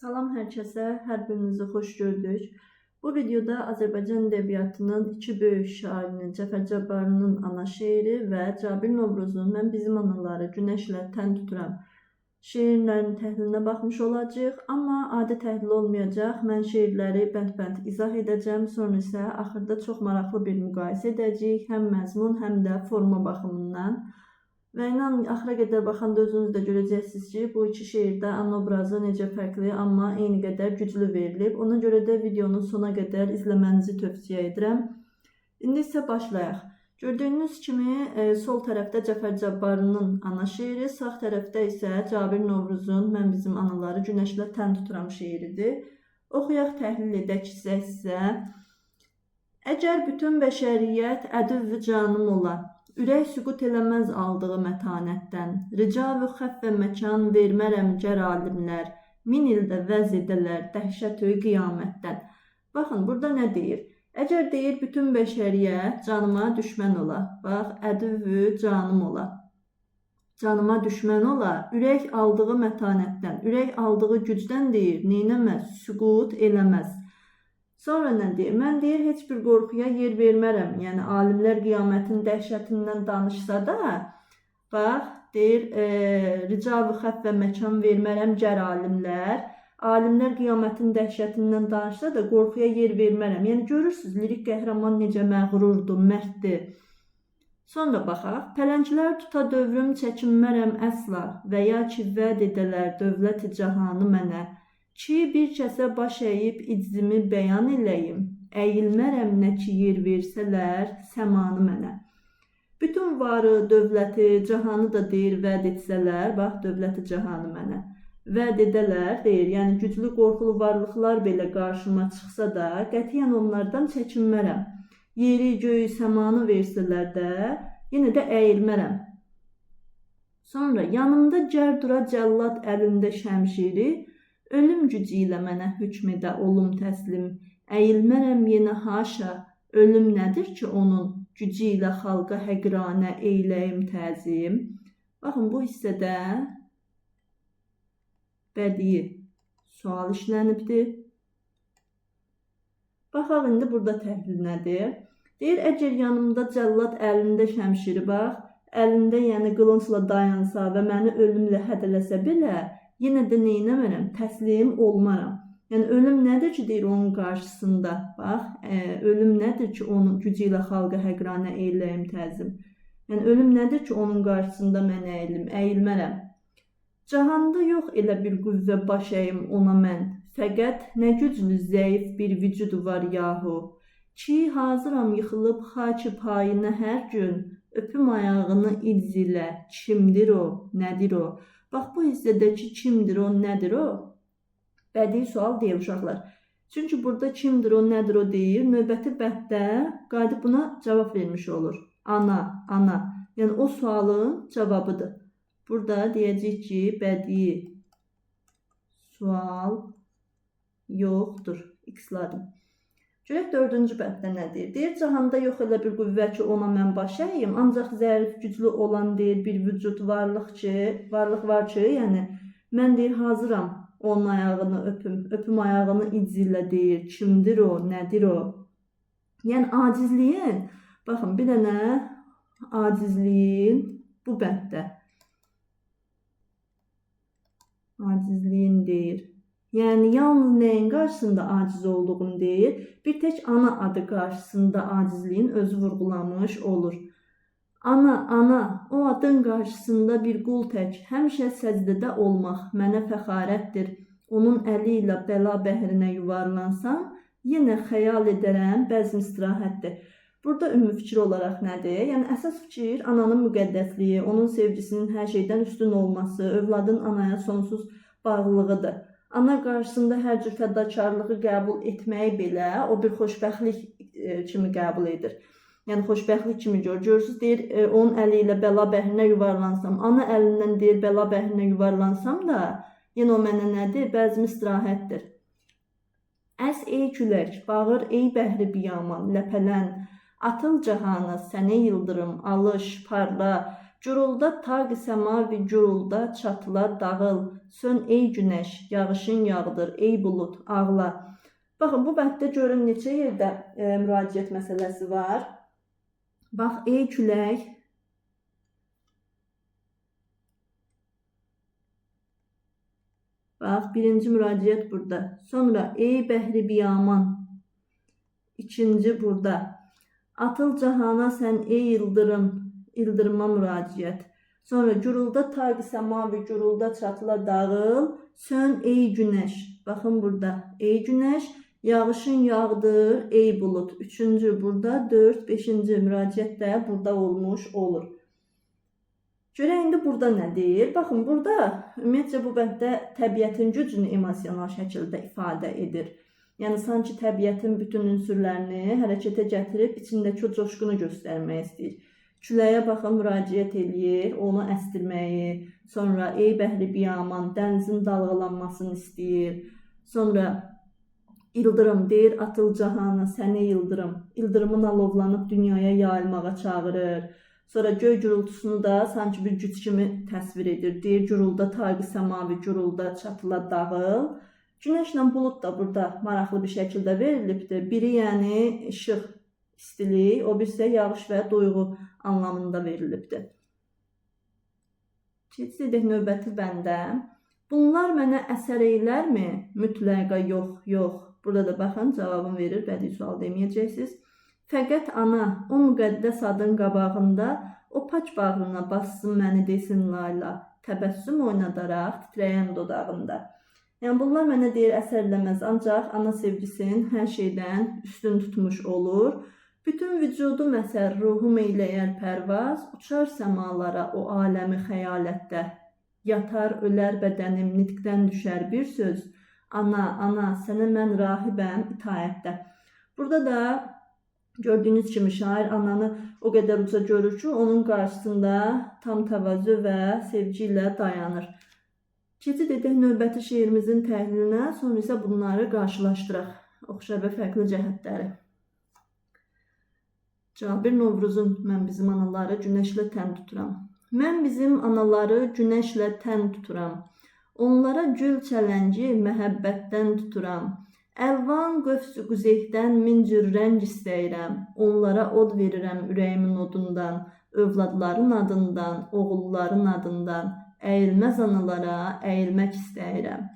Salam hər kəsə, hər birinizi xoş gördük. Bu videoda Azərbaycan ədəbiyyatının iki böyük şairinin, Cəfər Cabbarlının ana şeiri və Cabir Novruzun Mən bizim anaları günəşlə tən tuturam şeirlərinin təhlilinə baxmış olacağıq. Amma adi təhlil olmayacaq. Mən şeirləri bənd-bənd izah edəcəm. Sonra isə axırda çox maraqlı bir müqayisə edəcəyik. Həm məzmun, həm də forma baxımından. Və inanın, axıra qədər baxanda özünüz də görəcəksiniz ki, bu iki şeirdə ana obrazı necə fərqli, amma eyni qədər güclü verilib. Ona görə də videonu sona qədər izləmənizi tövsiyə edirəm. İndi isə başlayaq. Gördüyünüz kimi sol tərəfdə Cəfər Cabbarlının ana şeiri, sağ tərəfdə isə Cabir Novruzun Mən bizim anaları günəşlə tən tuturam şeiridir. Oxuyaq, təhlil edək hissə-hissə. Əgər bütün bəşəriyyət ədüvvü canım ola, ürək süqut eləməz aldığı mətanətdən. Rica və xəff və məkan vermərəm gər alimlər, min ildə vəz edələr dəhşətü qiyamətdən. Baxın, burada nə deyir? Əgər deyir bütün bəşəriyyət canıma düşmən ola. Bax, ədüvvü canım ola. Canıma düşmən ola, ürək aldığı mətanətdən, ürək aldığı gücdən deyir, neynəməz? Süqut eləməz. Sonra nə deyir? Mən deyir, heç bir qorxuya yer vermərəm. Yəni, alimlər qiyamətin dəhşətindən danışsa da, bax, deyir, rica və xəff və məkan vermərəm gər alimlər. Alimlər qiyamətin dəhşətindən danışsa da qorxuya yer vermərəm. Yəni, görürsünüz, lirik qəhrəman necə məğrurdur, mərddir. Sonra baxaq. Pələnglər tuta dövrüm çəkinmərəm əsla və ya ki vəd edələr dövlət-i cahanı mənə. Ki bir kəsə baş əyib iczimi bəyan eləyim, əyilmərəm nə ki yer versələr səmanı mənə. Bütün varı, dövləti, cahanı da deyir vəd etsələr, bax dövləti cahanı mənə. Vəd edələr deyir, yəni güclü qorxulu varlıqlar belə qarşıma çıxsa da, qətiyyən onlardan çəkinmərəm. Yeri, göyü, səmanı versələr də, yenə də əyilmərəm. Sonra yanımda gər dura cəllad əlində şəmşiri, ölüm gücü ilə mənə hökm edə olum təslim. Əyilmərəm yenə haşa, ölüm nədir ki onun gücü ilə xalqa həqiranə eyləyim təzim. Baxın, bu hissədə bədii sual işlənibdir. Baxaq indi burada təhlil nədir? Deyir, əgər yanımda cəllad əlində şəmşiri, bax, əlində yəni qılıncla dayansa və məni ölümlə hədələsə belə, yenə də neynəmərəm? Təslim olmaram. Yəni, ölüm nədir ki, deyir onun qarşısında? Bax, ölüm nədir ki, onun gücü ilə xalqa həqiranə eyləyim təzim. Yəni, ölüm nədir ki, onun qarşısında mən əyilim, əyilmərəm. Cahanda yox elə bir qüvvə baş əyim ona mən. Fəqət nə güclü, zəif bir vücud var yahu. Ki, hazıram yıxılıb xaki payına hər gün, öpüm ayağını icz ilə, kimdir o, nədir o? Bax, bu hissədəki kimdir o, nədir o? Bədii sual deyil uşaqlar. Çünki burada kimdir o, nədir o deyir. Növbəti bənddə qayıdıb buna cavab vermiş olur. Ana, ana. Yəni, o sualın cavabıdır. Burada deyəcəyik ki, bədii sual yoxdur. X-ladım. Görək dördüncü bənddə nə deyir? Deyir, cahanda yox elə bir qüvvə ki, ona mən baş əyim, ancaq zəif, güclü olan deyir, bir vücud varlıq ki, varlıq var ki, yəni mən deyir, hazıram onun ayağını öpüm, öpüm ayağını icz ilə deyir, kimdir o, nədir o? Yəni, acizliyin, baxın, bir dənə acizliyin bu bənddə. Acizliyin deyir. Yəni, yalnız nəyin qarşısında aciz olduğunu deyir, bir tək ana adı qarşısında acizliyin özü vurğulamış olur. Ana, ana, o adın qarşısında bir qul tək, həmişə səcdədə olmaq mənə fəxarətdir. Onun əli ilə bəla bəhrinə yuvarlansam, yenə xəyal edərəm, bəzm istirahətdir. Burada ümumi fikir olaraq nədir? Yəni, əsas fikir ananın müqəddəsliyi, onun sevgisinin hər şeydən üstün olması, övladın anaya sonsuz bağlılığıdır. Ana qarşısında hər cür fədakarlığı qəbul etməyi belə o bir xoşbəxtlik kimi qəbul edir. Yəni, xoşbəxtlik kimi görür. Görürsünüz, deyir, onun əli ilə bəla bəhrinə yuvarlansam, ana əlindən deyir, bəla bəhrinə yuvarlansam da, yenə o mənə nədir? Bəzmi istirahətdir. Əs ey külək, bağır ey bəhri biyaman, ləpələn, atıl cahana, sənə yıldırım, alış, parla, Gurulda taq səmavi gurulda çatla dağıl. Sön ey günəş, yağışın yağdır, ey bulud, ağla. Baxın, bu bənddə görün neçə yerdə müraciət məsələsi var. Bax, ey külək. Bax, birinci müraciət burada. Sonra ey bəhri biyaman. İkinci burada. Atıl cahana sən ey ildırım. İldırıma müraciət. Sonra gurulda taq səmavi gurulda çatla dağıl. Sön ey günəş. Baxın burada. Ey günəş, yağışın yağdır, ey bulud. Üçüncü burada, 4, 5-ci müraciət də burada olmuş olur. Görək indi burada nə deyir? Baxın, burada ümumiyyətcə bu bənddə təbiətin gücünü emosional şəkildə ifadə edir. Yəni sanki təbiətin bütün ünsürlərini hərəkətə gətirib içindəki o coşqunu göstərmək istəyir. Küləyə baxın, müraciət eləyir, onu əstirməyi, sonra ey bəhri biyaman, dənizin dalğalanmasını istəyir. Sonra ildırım deyir, atıl cahana, səni ildırım. İldırımın alovlanıb dünyaya yayılmağa çağırır. Sonra göy gurultusunu da sanki bir güc kimi təsvir edir. Deyir, gurulda taqi səmavi, gurulda çatıla dağıl. Günəşlə bulud da burada maraqlı bir şəkildə verilibdir. Biri yəni işıq, istilik, o birisi də yağış və duyğu anlamında verilibdir. Keçid edək növbəti bəndə. Bunlar mənə əsər eylərmi? Mütləqa yox, yox. Burada da baxın, cavabını verir, bədii sual deməyəcəksiniz. Fəqət ana, o müqəddəs adın qabağında o pak bağrına bassın məni desin layla, təbəssüm oynadaraq titrəyən dodağında. Yəni bunlar mənə deyir əsər eləməz, ancaq ana sevgisinin hər şeydən üstün tutmuş olur. Bütün vücudum əsər, ruhum eyləyər pərvaz, uçar səmalara o aləmi xəyalətdə. Yatar, ölər bədənim, nitqdən düşər bir söz. Ana, ana, sənə mən rahibəm itaətdə. Burada da gördüyünüz kimi şair ananı o qədər uca görür ki, onun qarşısında tam təvazö və sevgi ilə dayanır. Keçid edək növbəti şeirimizin təhlilinə, sonra isə bunları qarşılaşdıraq. Oxşar və fərqli cəhətləri. Cabir Novruzun Mən bizim anaları günəşlə tən tuturam. Mən bizim anaları günəşlə tən tuturam. Onlara gül çələngi məhəbbətdən tuturam. Əlvan qövs-ü qüzehdən min cür rəng istəyirəm. Onlara od verirəm ürəyimin odundan, övladların adından, oğulların adından. Əyilməz analara əyilmək istəyirəm.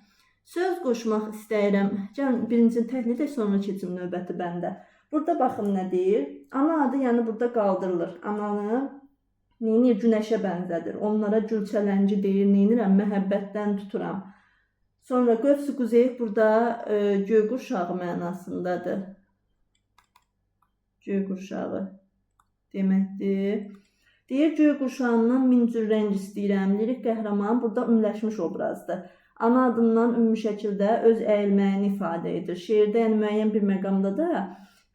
Söz qoşmaq istəyirəm. Gəlin birincini təhlil edək, sonra keçim növbəti bəndə. Burada baxın nə deyir? Ana adı yəni burada qaldırılır. Ananı neynir? Günəşə bənzədir. Onlara gül çələngi deyir, neynirəm? Məhəbbətdən tuturam. Sonra qövs-ü quzeyh burada göy qurşağı mənasındadır. Göy qurşağı deməkdir. Deyir, göy qurşağından min cür rəng istəyirəm. Lirik qəhrəman burada ümumiləşmiş obrazdır. Ana adından ümumi şəkildə öz əyilməyini ifadə edir. Şeirdə yəni müəyyən bir məqamda da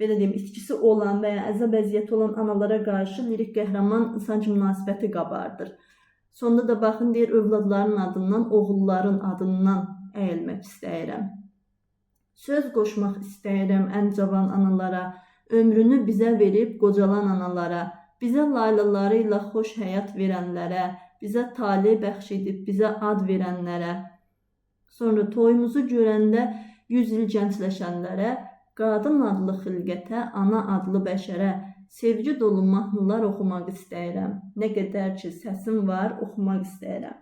belə deyim, itkisi olan və ya əzab əziyyəti olan analara qarşı lirik qəhrəman sanki münasibəti qabardır. Sonda da baxın, deyir, övladların adından, oğulların adından əyilmək istəyirəm. Söz qoşmaq istəyirəm ən cavan analara, ömrünü bizə verib qocalan analara, bizə laylaları ilə xoş həyat verənlərə, bizə tale bəxş edib bizə ad verənlərə. Sonra toyumuzu görəndə 100 il gəncləşənlərə, qadın adlı xilqətə, ana adlı bəşərə sevgi dolu mahnılar oxumaq istəyirəm. Nə qədər ki səsim var, oxumaq istəyirəm.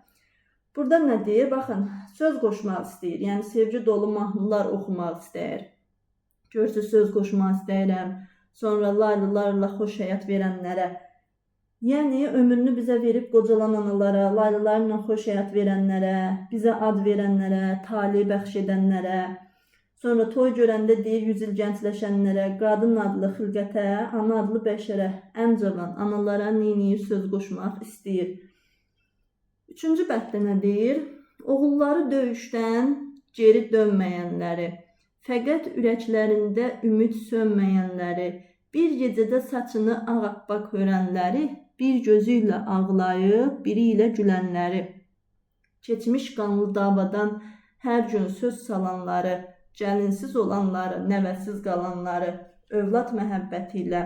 Burada nə deyir? Baxın, söz qoşmaq istəyir. Yəni sevgi dolu mahnılar oxumaq istəyir. Görürsünüz, söz qoşmaq istəyirəm. Sonra laylalarla xoş həyat verənlərə. Yəni ömrünü bizə verib qocalan analara, laylalarla xoş həyat verənlərə, bizə ad verənlərə, tale bəxş edənlərə. Sonra toy görəndə deyir 100 il gəncləşənlərə, qadın adlı xilqətə, ana adlı bəşərə, ən cavan analara neyniyir, söz qoşmaq istəyir. Üçüncü bənddə nə deyir? Oğulları döyüşdən geri dönməyənləri, fəqət ürəklərində ümid sönməyənləri, bir gecədə saçını ağappaq hörənləri, bir gözü ilə ağlayıb, biri ilə gülənləri, keçmiş qanlı davadan hər gün söz salanları, gəlinsiz olanları, nəvəsiz qalanları, övlad məhəbbəti ilə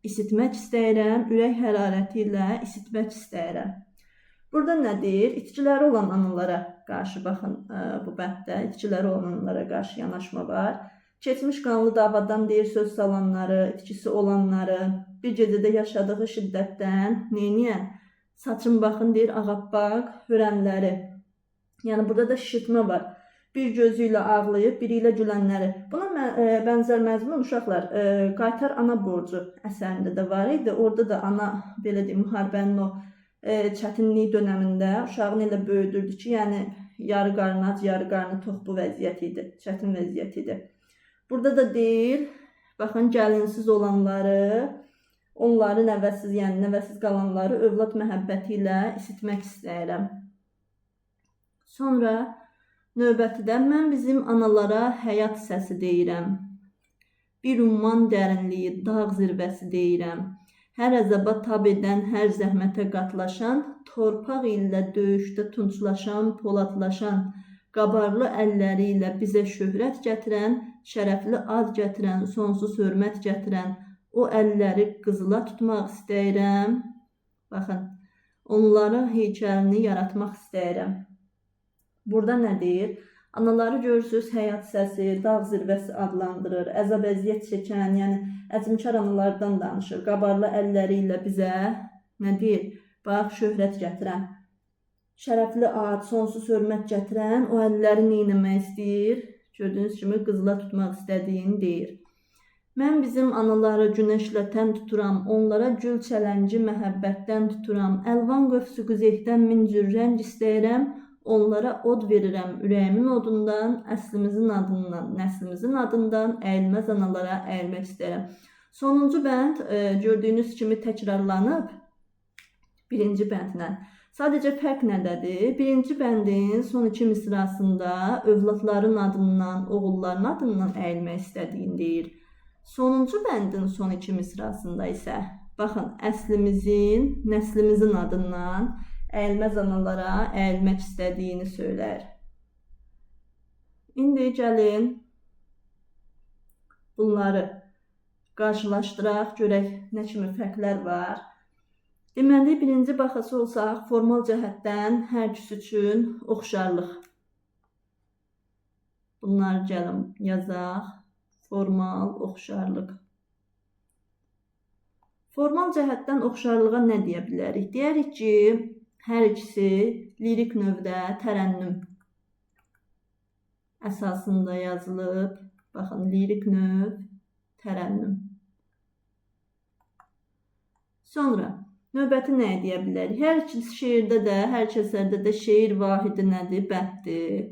İsitmək istəyirəm, ürək hərarəti ilə isitmək istəyirəm. Burada nə deyir? İtkiləri olan analara qarşı, baxın bu bənddə itkiləri olan analara qarşı yanaşma var. Keçmiş qanlı davadan deyir söz salanları, itkisi olanları, bir gecədə yaşadığı şiddətdən neyniyən? Saçın baxın deyir ağappaq hörənləri. Yəni burada da şişirtmə var. Bir gözü ilə ağlayıb, biri ilə gülənləri. Buna bənzər məzmun uşaqlar Qaytar Ana Borcu əsərində də var idi. Orada da ana, belə deyim, müharibənin o çətinlik dönəmində uşağını elə böyüdürdü ki, yəni yarı qarnı ac, yarı qarnı tox bu vəziyyət idi, çətin vəziyyət idi. Burada da deyir, baxın, gəlinsiz olanları, onları nəvəsiz, yəni nəvəsiz qalanları övlad məhəbbəti ilə isitmək istəyirəm. Sonra növbətidə mən bizim analara həyat səsi deyirəm. Bir umman dərinliyi, dağ zirvəsi deyirəm. Hər əzaba tab edən, hər zəhmətə qatlaşan, torpaq ilə döyüşdə tunçlaşan, poladlaşan, qabarlı əlləri ilə bizə şöhrət gətirən, şərəfli ad gətirən, sonsuz hörmət gətirən o əlləri qızıla tutmaq istəyirəm. Baxın, onların heykəlini yaratmaq istəyirəm. Burada nə deyir? Anaları görürsünüz, həyat səsi, dağ zirvəsi adlandırır, əzab əziyyət çəkən, yəni əzmkar analardan danışır. Qabarlı əlləri ilə bizə nə deyir? Bax, şöhrət gətirən, şərəfli ad, sonsuz hörmət gətirən o əlləri nə etmək istəyir? Gördüyünüz kimi qızıla tutmaq istədiyini deyir. Mən bizim anaları günəşlə tən tuturam, onlara gül çələngi məhəbbətdən tuturam, əlvan qövsü qüzehdən min cür rəng istəyirəm, onlara od verirəm ürəyimin odundan, əslimizin adından, nəslimizin adından əyilməz analara əyilmək istəyirəm. Sonuncu bənd gördüyünüz kimi təkrarlanıb birinci bəndlə. Sadəcə fərq nədədir? Birinci bəndin son iki misrasında övladların adından, oğulların adından əyilmək istədiyini deyir. Sonuncu bəndin son iki misrasında isə baxın, əslimizin, nəslimizin adından əyilməz analara əyilmək istədiyini söylər. İndi gəlin bunları qarşılaşdıraq, görək nə kimi fərqlər var. Deməli, birinci baxası olsaq, formal cəhətdən hər ikisi üçün oxşarlıq. Bunları gəlin yazaq. Formal oxşarlıq. Formal cəhətdən oxşarlığa nə deyə bilərik? Deyərik ki, hər ikisi lirik növdə tərənnüm əsasında yazılıb. Baxın, lirik növ, tərənnüm. Sonra növbəti nə deyə bilərik? Hər iki şeirdə də, hər iki əsərdə də şeir vahidi nədir? Bənddir.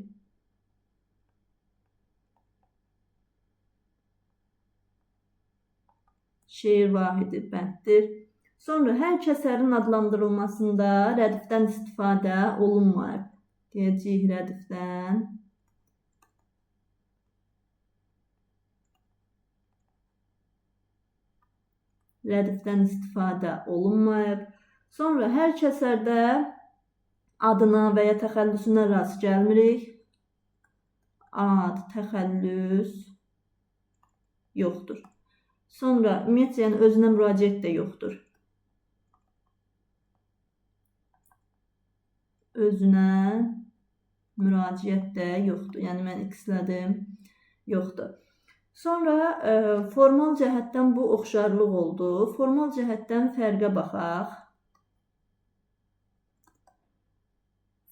Şeir vahidi bənddir. Sonra hər iki əsərin adlandırılmasında rədifdən istifadə olunmayıb. Deyəcəyik rədifdən istifadə olunmayıb. Sonra hər iki əsərdə adına və ya təxəllüsünə rast gəlmirik. Ad, təxəllüs yoxdur. Sonra ümumiyyətcə, yəni özünə müraciət də yoxdur. Özünə müraciət də yoxdur. Yəni mən x-lədim, yoxdur. Sonra formal cəhətdən bu oxşarlıq oldu. Formal cəhətdən fərqə baxaq.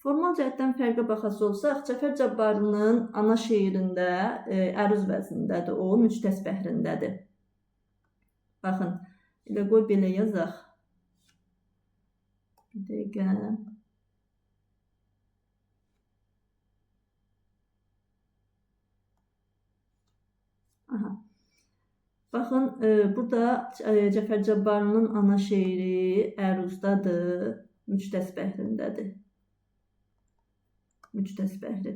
Formal cəhətdən fərqə baxası olsaq, Cəfər Cabbarlının ana şeirində əruz vəznindədir, o müctəs bəhrindədir. Baxın, elə qoy belə yazaq. Bir dəqiqə. Aha. Baxın, burada Cəfər Cabbarlının ana şeiri əruzdadır, müctəs bəhrindədir. Müctəs bəhri.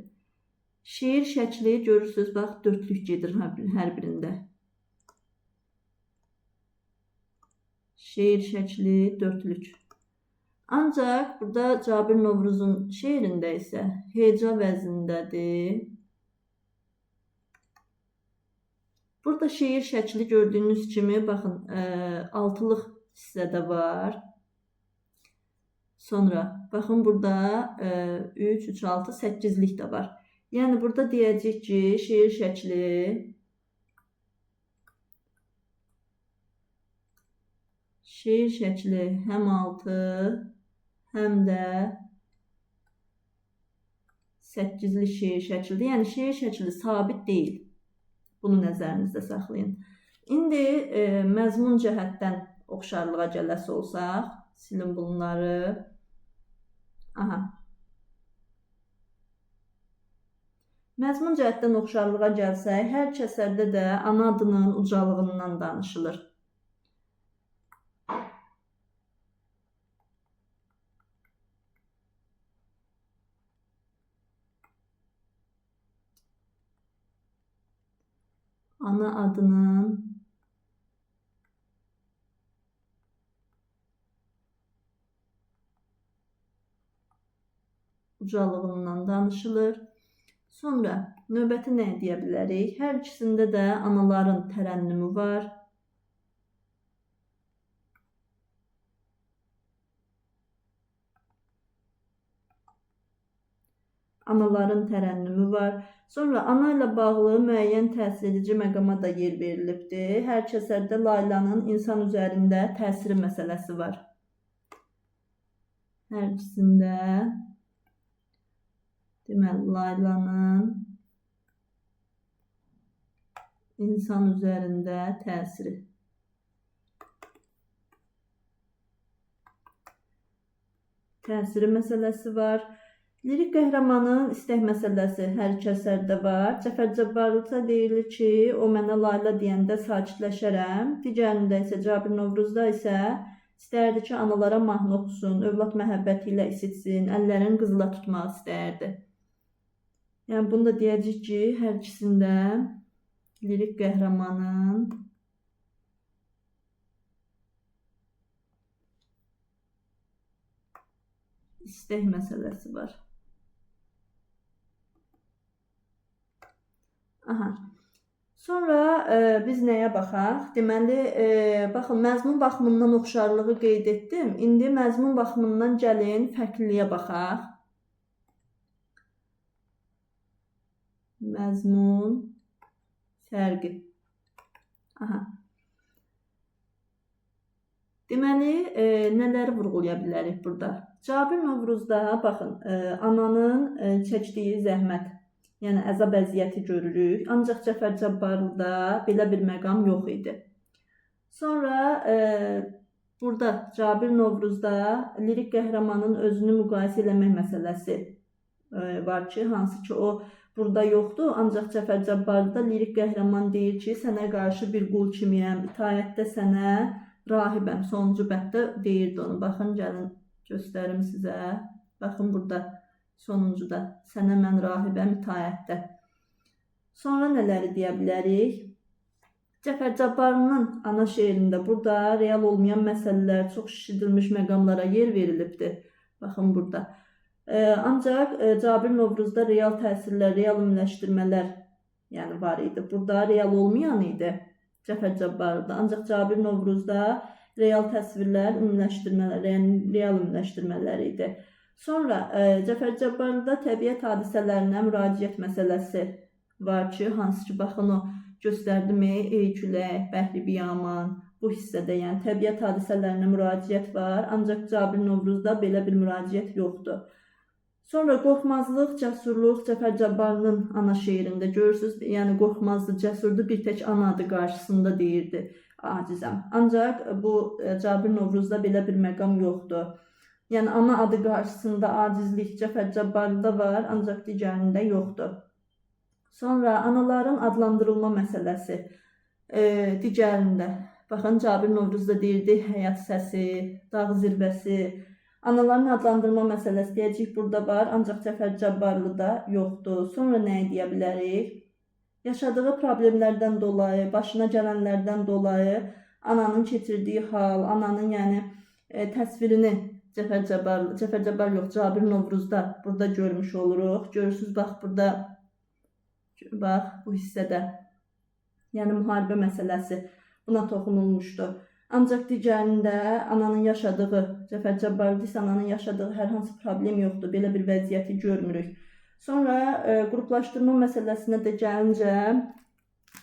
Şeir şəkli görürsünüz, bax, dörtlük gedir hər birində. Şeir şəkli dörtlük. Ancaq burada Cabir Novruzun şeirində isə heca vəznindədir. Burada şeir şəkli gördüyünüz kimi, baxın, altılıq hissədə var. Sonra, baxın, burada 3, 3, 6, 8-lik də var. Yəni, burada deyəcək ki, şeir şəkli həm 6, həm də 8-lik şeir şəklidir. Yəni, şeir şəkli sabit deyil. Bunu nəzərinizdə saxlayın. İndi məzmun cəhətdən oxşarlığa gələsi olsaq, silin bunları. Aha. Məzmun cəhətdən oxşarlığa gəlsək, hər iki əsərdə də ana adının ucalığından danışılır. Ana adının ucalığından danışılır. Sonra növbəti nə deyə bilərik? Hər ikisində də anaların tərənnümü var. Anaların tərənnümü var. Sonra ana ilə bağlı müəyyən təsir edici məqama da yer verilibdir. Hər iki əsərdə Laylanın insan üzərində təsiri məsələsi var. Hər ikisində deməli, Laylanın insan üzərində təsiri. Təsiri məsələsi var. Lirik qəhrəmanın istək məsələsi hər iki əsərdə var. Cəfər Cabbarlıda deyilir ki, o mənə Layla deyəndə sakitləşərəm. Digərində isə Cabir Novruzda isə istərdi ki, analara mahnı oxusun, övlad məhəbbəti ilə isitsin, əllərini qızıla tutmaq istərdi. Yəni, bunu da deyəcək ki, hər ikisində lirik qəhrəmanın istək məsələsi var. Aha. Sonra biz nəyə baxaq? Deməli, baxın, məzmun baxımından oxşarlığı qeyd etdim. İndi məzmun baxımından gəlin fərqliliyə baxaq. Məzmun fərqi. Aha. Deməli, nələri vurğulaya bilərik burada? Cabir Novruzda, baxın, ananın çəkdiyi zəhmət, yəni əzab əziyyəti görürük. Ancaq Cəfər Cabbarlıda belə bir məqam yox idi. Sonra burada Cabir Novruzda lirik qəhrəmanın özünü müqayisə eləmək məsələsi var ki, hansı ki o burada yoxdur. Ancaq Cəfər Cabbarlıda lirik qəhrəman deyir ki, sənə qarşı bir qul kimiyəm, itaətdə sənə rahibəm. Sonuncu bənddə deyirdi onu. Baxın, gəlin göstərim sizə. Baxın burada sonuncuda sənə mən rahibəm itaətdə. Sonra nələri deyə bilərik? Cəfər Cabbarlının ana şeirində burada real olmayan məsələlər, çox şişirdilmiş məqamlara yer verilibdir. Baxın burada. Ancaq Cabir Novruzda real təsirlər, real ümumiləşdirmələr yəni var idi. Burada real olmayan idi Cəfər Cabbarlıda. Ancaq Cabir Novruzda real təsvirlər, ümumiləşdirmələr, yəni real ümumiləşdirmələr idi. Sonra Cəfər Cabbarlıda təbiət hadisələrinə müraciət məsələsi var ki, hansı ki, baxın o göstərdim, ey külək, bəhri biyaman, bu hissədə yəni təbiət hadisələrinə müraciət var, ancaq Cabir Novruzda belə bir müraciət yoxdur. Sonra qorxmazlıq, cəsurluq Cəfər Cabbarlının ana şeirində görürsünüz, yəni qorxmazdı, cəsurdu, bir tək ana adı qarşısında deyirdi acizəm. Ancaq bu Cabir Novruzda belə bir məqam yoxdur. Yəni ana adı qarşısında acizlik Cəfər Cabbarlıda var, ancaq digərində yoxdur. Sonra anaların adlandırılma məsələsi digərində. Baxın, Cabir Novruzda deyirdi həyat səsi, dağ zirvəsi. Anaların adlandırma məsələsi deyəcək burada var, ancaq Cəfər Cabbarlıda yoxdur. Sonra nə deyə bilərik? Yaşadığı problemlərdən dolayı, başına gələnlərdən dolayı ananın keçirdiyi hal, ananın yəni təsvirini Cəfər Cabbarlı yox, Cabir Novruzda burada görmüş oluruq. Görürsünüz, bax burada, bax bu hissədə Yəni müharibə məsələsi buna toxunulmuşdu. Ancaq digərində ananın yaşadığı, Cəfər Cabbarlıda isə ananın yaşadığı hər hansı problem yoxdur. Belə bir vəziyyəti görmürük. Sonra qruplaşdırma məsələsinə də gəlincə,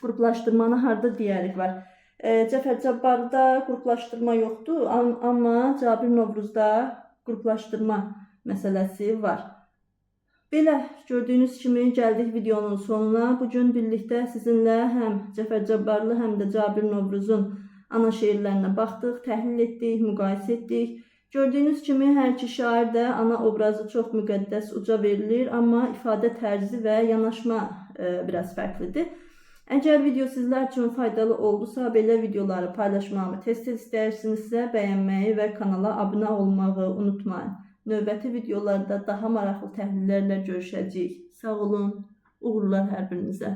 qruplaşdırmanı harda deyərik var? Cəfər Cabbarlıda qruplaşdırma yoxdur, amma Cabir Novruzda qruplaşdırma məsələsi var. Belə gördüyünüz kimi gəldik videonun sonuna. Bu gün birlikdə sizinlə həm Cəfər Cabbarlı, həm də Cabir Novruzun ana şeirlərinə baxdıq, təhlil etdik, müqayisə etdik. Gördüyünüz kimi hər iki şairdə ana obrazı çox müqəddəs, uca verilir, amma ifadə tərzi və yanaşma biraz fərqlidir. Əgər video sizlər üçün faydalı oldusa, belə videoları paylaşmağımı tez-tez istəyirsinizsə, bəyənməyi və kanala abunə olmağı unutmayın. Növbəti videolarda daha maraqlı təhlillərlə görüşəcəyik. Sağ olun, uğurlar hər birinizə.